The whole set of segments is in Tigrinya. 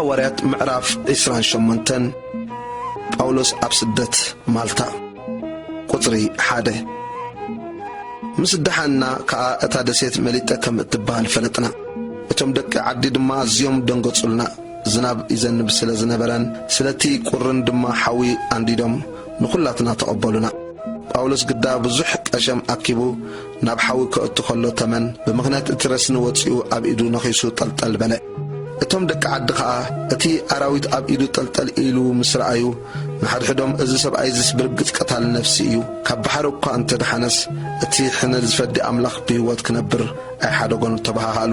ሃዋርያት ምዕራፍ ዕስራን ሸሞንተን። ጳውሎስ ኣብ ስደት ማልታ። ቁጽሪ ሓደ። ምስ ደሓንና ከኣ እታ ደሴት መሊጠ ከም እትበሃል ፈለጥና። እቶም ደቂ ዓዲ ድማ ኣዝዮም ደንገጹልና። ዝናብ ይዘንብ ስለ ዝነበረን ስለቲ ቁርን ድማ ሓዊ ኣንዲዶም ንኹላትና ተቐበሉና። ጳውሎስ ግዳ ብዙሕ ቀሸም ኣኪቡ ናብ ሓዊ ከእቱ ኸሎ ተመን ብምኽንያት እቲ ረስኒ ወጺኡ ኣብ ኢዱ ነኺሱ ጠልጠል በለ። እቶም ደቂ ዓዲ ኸኣ እቲ ኣራዊት ኣብ ኢዱ ጠልጠል ኢሉ ምስ ረኣዩ ንሓድሕዶም፣ "እዚ ሰብኣይዝስ ብርግጽ ቀታሊ ነፍሲ እዩ። ካብ ባሕሪ እኳ እንተ ደሓነስ እቲ ሕነ ዝፈዲ ኣምላኽ ብህይወት ክነብር ኣይሓደጎን" ተበሃሃሉ።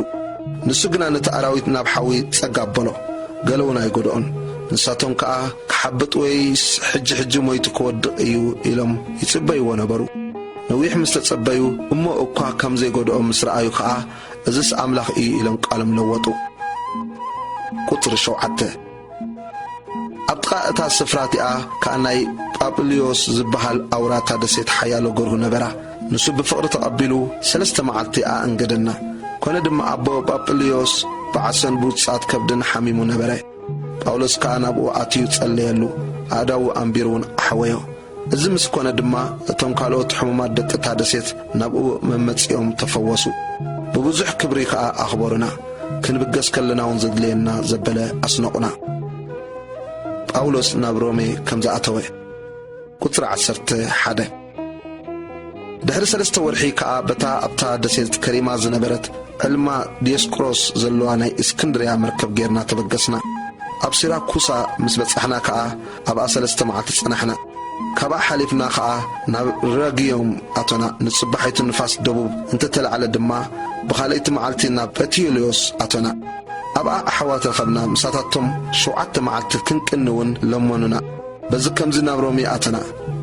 ንሱ ግና ነቲ ኣራዊት ናብ ሓዊ ጸግ ኣበሎ፣ ገለ እውን ኣይጎድኦን። ንሳቶም ከኣ፣ "ክሓብጥ ወይስ ሕጂ ሕጂ ሞይቱ ክወድቕ እዩ?" ኢሎም ይጽበይዎ ነበሩ። ነዊሕ ምስ ተጸበዩ፣ እሞ እኳ ከም ዘይጎድኦ ምስ ረኣዩ ከኣ፣ "እዝስ ኣምላኽ እዩ" ኢሎም ቃሎም ለወጡ። ቁጽሪ ሸውዓተ። ኣብ ጥቓ እታ ስፍራ እቲኣ ከኣ ናይ ጳጵልዮስ ዝበሃል ኣውራ እታ ደሴት ሓያሎ ገርሁ ነበራ። ንሱ ብፍቕሪ ተቐቢሉ ሰለስተ መዓልቲ ኣእንገደና። ኮነ ድማ ኣቦ ጳጵልዮስ ብዓሶን ብውጽኣት ከብድን ሓሚሙ ነበረ። ጳውሎስ ከኣ ናብኡ ኣትዩ ጸለየሉ፣ ኣእዳዉ ኣንቢሩ እውን ኣሕወዮ። እዚ ምስ ኮነ ድማ እቶም ካልኦት ሕሙማት ደቂ እታ ደሴት ናብኡ መመጺኦም ተፈወሱ። ብብዙሕ ክብሪ ከኣ ኣኽበሩና። ክንብገስ ከለና እውን ዘድልየና ዘበለ ኣስነቑና። ጳውሎስ ናብ ሮሜ ከም ዝኣተወ። ቁጽሪ ዓሰርተ ሓደ። ድሕሪ ሰለስተ ወርሒ ከኣ በታ ኣብታ ደሴት ከሪማ ዝነበረት ዕልማ ዲዮስቆሮስ ዘለዋ ናይ እስክንድርያ መርከብ ጌርና ተበገስና። ኣብ ሲራኩሳ ምስ በጻሕና ከኣ ኣብኣ ሰለስተ መዓልቲ ጸናሕና። ካብኣ ሓሊፍና ኸኣ ናብ ረግዮም ኣቶና። ንጽባሒቱ ንፋስ ደቡብ እንተ ተላዕለ ድማ፣ ብኻልኣይቲ መዓልቲ ናብ ጳፊልዮስ ኣቶና። ኣብኣ ኣሕዋት ረኸብና። ምሳታቶም ሸውዓተ መዓልቲ ክንቅኒ እውን ለመኑና። በዚ ከምዚ ናብ ሮሜ ኣተና።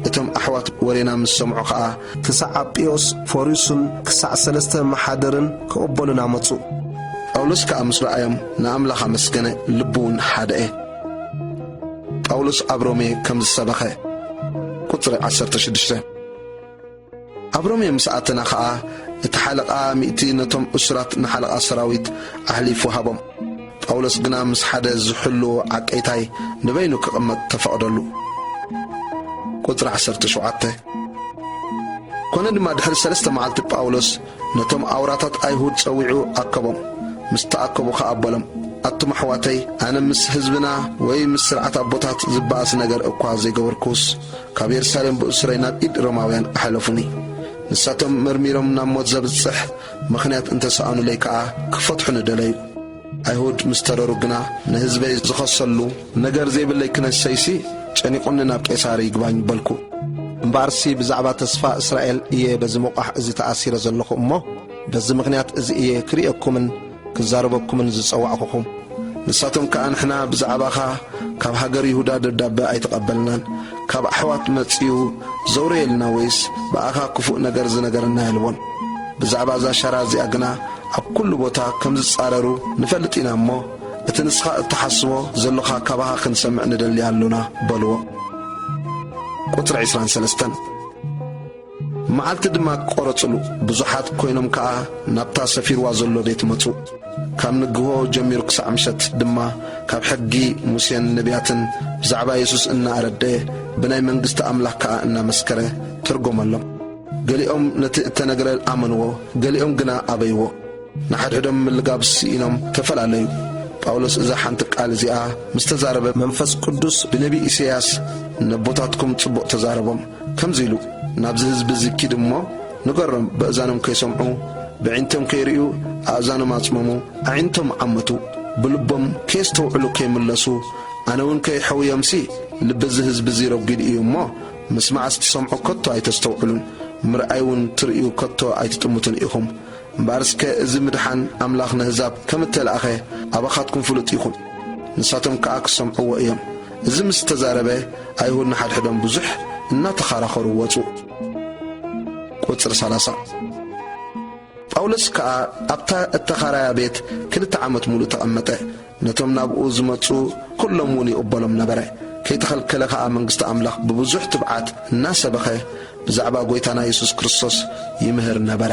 እቶም ኣሕዋት ወሬና ምስ ሰምዑ ኸኣ፣ ክሳዕ ኣጵዮስ ፈሪሱን ክሳዕ ሰለስተ መሓደርን ክቕበሉና መጹ። ጳውሎስ ከኣ ምስ ረኣዮም ንኣምላኽ ኣመስገነ፣ ልቡ እውን ሃድአ። ጳውሎስ ኣብ ሮሜ ከም ዝሰበኸ። ቁጽሪ ዓሰርተ ሽዱሽተ። ኣብ ሮሜ ምስ ኣተና ኸኣ፣ እቲ ሓለቓ ሚእቲ ነቶም እሱራት ንሓለቓ ሰራዊት ኣሕሊፉ ሃቦም። ጳውሎስ ግና ምስ ሓደ ዝሕልዎ ዓቀይታይ ንበይኑ ክቕመጥ ተፈቕደሉ። ቁጽሪ ዓሰርተ ሸውዓተ። ኮነ ድማ ድሕሪ ሰለስተ መዓልቲ ጳውሎስ ነቶም ኣውራታት ኣይሁድ ጸዊዑ ኣከቦም። ምስ ተኣከቡ ኸኣ በሎም፣ ኣቱም ኣሕዋተይ፣ ኣነ ምስ ህዝብና ወይ ምስ ስርዓት ኣቦታት ዝበኣስ ነገር እኳ ዘይገበርኩስ፣ ካብ የሩሳሌም ብእሱረይ ናብ ኢድ ሮማውያን ኣሕለፉኒ። ንሳቶም መርሚሮም ናብ ሞት ዘብጽሕ ምኽንያት እንተ ሰኣኑለይ ከኣ ክፈትሑኒ ደለዩ። ኣይሁድ ምስ ተረሩ ግና፣ ንህዝበይ ዝኸሰሉ ነገር ዘይብለይ ክነሰይሲ፣ ጨኒቑኒ ናብ ቄሳር ይግባኝ በልኩ። እምበኣርሲ ብዛዕባ ተስፋ እስራኤል እየ በዚ ምቋሕ እዚ ተኣሲረ ዘለኹ እሞ፣ በዚ ምኽንያት እዚ እየ ክርእየኩምን ክዛረበኩምን ዝጸዋዕኩኹም። ንሳቶም ከኣ፣ "ንሕና ብዛዕባኻ ካብ ሃገር ይሁዳ ደብዳበ ኣይተቐበልናን፣ ካብ ኣሕዋት መጺኡ ዘውረየልና ወይስ ብኣኻ ክፉእ ነገር ዝነገረና የልቦን። ብዛዕባ እዛ ሻራ እዚኣ ግና ኣብ ኩሉ ቦታ ከም ዝጻረሩ ንፈልጥ ኢና እሞ፣ እቲ ንስኻ እትሓስቦ ዘሎኻ ካባኻ ክንሰምዕ ንደሊ ኣሎና" በልዎ። ቁጽሪ ዕስራን ሰለስተን። መዓልቲ ድማ ቆረጽሉ። ብዙሓት ኮይኖም ከኣ ናብታ ሰፊርዋ ዘሎ ቤት መጹ። ካብ ንግሆ ጀሚሩ ክሳዕ ምሸት ድማ ካብ ሕጊ ሙሴን ነቢያትን ብዛዕባ የሱስ እናኣረደየ ብናይ መንግስቲ ኣምላኽ ከኣ እናመስከረ ተርጎመሎም። ገሊኦም ነቲ እተነግረ ኣመንዎ፣ ገሊኦም ግና ኣበይዎ። ንሓድሕዶም ምልጋብ ስኢኖም ተፈላለዩ። ጳውሎስ እዛ ሓንቲ ቃል እዚኣ ምስ ተዛረበ፣ መንፈስ ቅዱስ ብነቢ ኢሳይያስ ነቦታትኩም ጽቡቕ ተዛረቦም። ከምዚ ኢሉ፣ "ናብዚ ህዝቢ እዚ ኪድ እሞ ንገሮም፣ በእዛኖም ከይሰምዑ፣ ብዒንቶም ከይርእዩ፣ ኣእዛኖም ኣጽመሙ፣ ኣዒንቶም ዓመቱ፣ ብልቦም ከየስተውዕሉ ከይምለሱ፣ ኣነ እውን ከይሐውዮምሲ፣ ልቢ እዚ ህዝቢ እዚ ረጒድ እዩ እሞ፣ ምስማዕስ ትሰምዑ ከቶ ኣይተስተውዕሉን፣ ምርኣይ እውን ትርእዩ ከቶ ኣይትጥምቱን ኢኹም። እምበኣር እስከ እዚ ምድሓን ኣምላኽ ነህዛብ ከም እተላእኸ ኣባኻትኩም ፍሉጥ ይኹን። ንሳቶም ከኣ ክሰምዕዎ እዮም።" እዚ ምስ ተዛረበ፣ ኣይሁድ ንሓድሕዶም ብዙሕ እናተኻራኸሩ ወጹ። ቁጽሪ ሰላሳ። ጳውሎስ ከኣ ኣብታ እተኻራያ ቤት ክልተ ዓመት ሙሉእ ተቐመጠ። ነቶም ናብኡ ዝመጹ ኩሎም እውን ይቕበሎም ነበረ። ከይተኸልከለ ኸኣ መንግስቲ ኣምላኽ ብብዙሕ ትብዓት እናሰበኸ ብዛዕባ ጐይታና የሱስ ክርስቶስ ይምህር ነበረ።